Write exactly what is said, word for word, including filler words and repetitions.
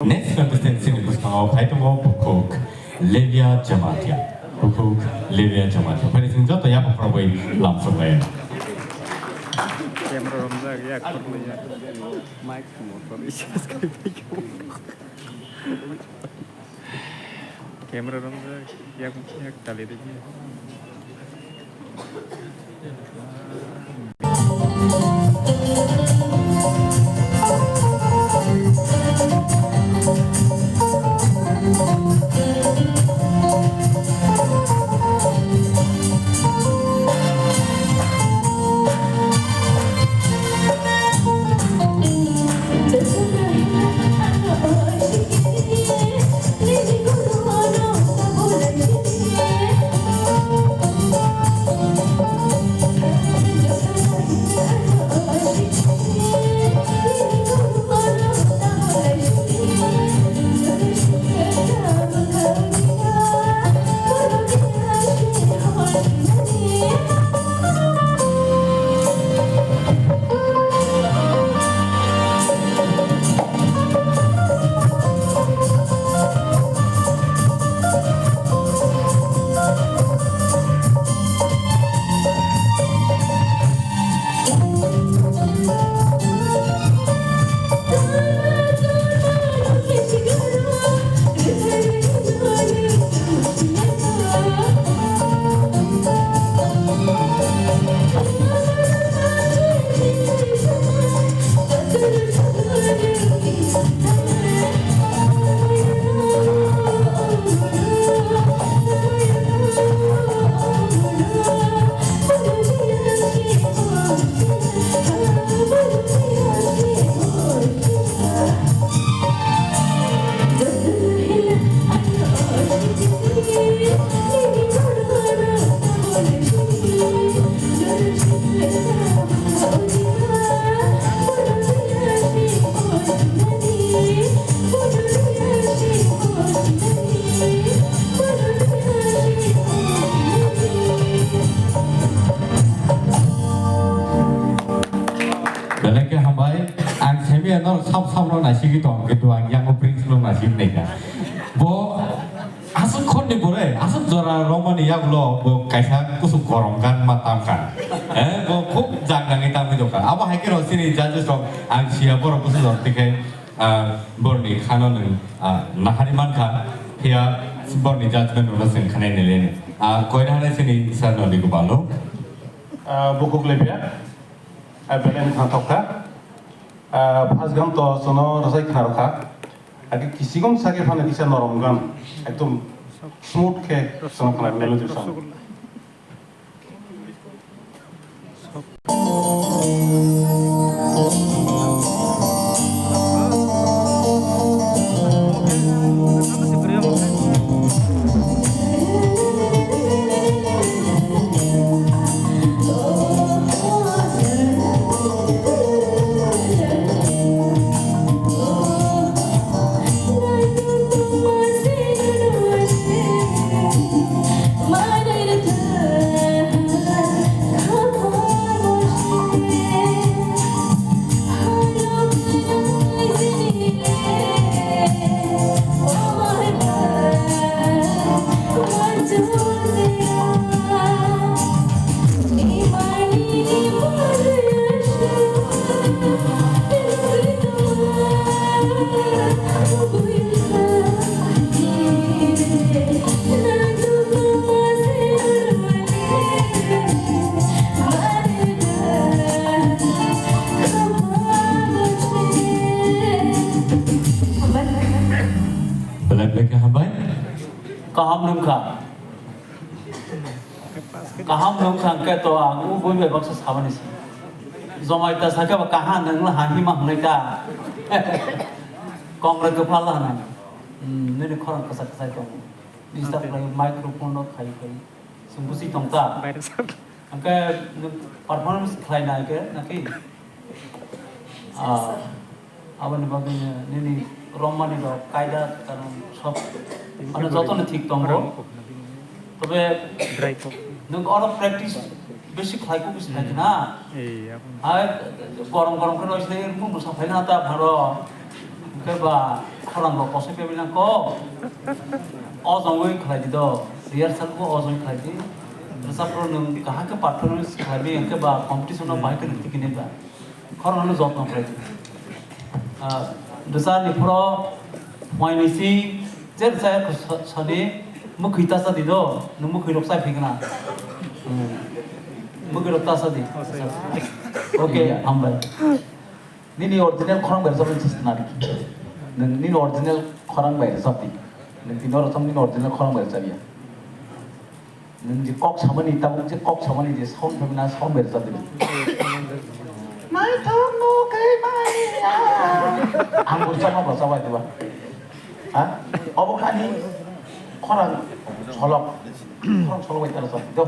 Next contestant chini bwskango phai tongo Bukhuk Levia Jamatia. Bukhuk Levia Jamatia. Phai chwng joto yapha phorogwi lamsok lai. Camera romjak, yak phurlai ya. Mic motor isa sky bai. Camera romjak, yak, yak tali ri. Belai khe hambai, ang semi norok sab sab no naisigwi tong, kintu ang yango prince no naisigwi naikha. Bo aswk khorni bwrwi, aswk jora romani yagulo bo kaisa kusuk gorom gan ma tamkha. Eh, bo khub jak nangwi tamwi tongkha. Abo hai khe rw chini judges rok ang sia borok bwsajak tikhe, ah, borni khano nwng, ah, nahari mankha, phiya borni judgment rwno chwng khanai nailaini. Ah, koina hanai chini sir no diku balo. Ah, Bukhuk Levia, ah, belai khna thokha. Ah, first gam to chwngno rwchai khna rwkha. Ake kisigom sake phano kisa norom gan, ekdom smooth khe sono khna melody sound. Belai belai khe hambai. Kaham wngkha. Kaham wngkha hwnkhe to ang o bui bai baksa sabani se. Jomai ta sakhe ba kaha nwng la ha hima hwnwi ta. Kongra kwpha la hwnwi. Hmm, nini khorang kwchak kwchai tongo. Disturb khlai microphone no khai khai. Chwng bwswi tong ta. Hwnkhe nwng performance khlai na khe na khe? Ah, aboni bagwi nini romani rok kaida karon sob ano jotono thik tongo. Tobe nwng oro practice besi khlai kuk se na. Hai gorom gorom khe roi se rung rung sa phai na ta pharo. Ba khorang rok kosoi pebina ko. O jongoi khlai di do. Rehearsal ko o jongoi khlai di. Rwchap rok nwng kaham khe performance khlai bi hwnkhe ba competition o bahai khe nwng tikini ba. Khorang no jotno khlai di. Ah, rwchap ni phoro phaini si je rwchap ko sa-, sani mwkhwi ta sa di do. Nwng mwkhwi rok chai phikna. Hmm. Mwkhwi rok ta sa di. Okay, hambai. Nini original khorang bai rwchapni chwngno nari. Nwng nini original khorang bai rwchapdi. Nwng tini oro thang nini original khorang bai rwchapya. Nwng je kok samani, tabuk je kok samani je sound phaimani sound bai rwchapdi. Naithok no khe maya. Ang bo rwchapma bo rwchapbai diba. Ha? Obo khani khorang solok. Khorang solok bai ta rwchapdi to.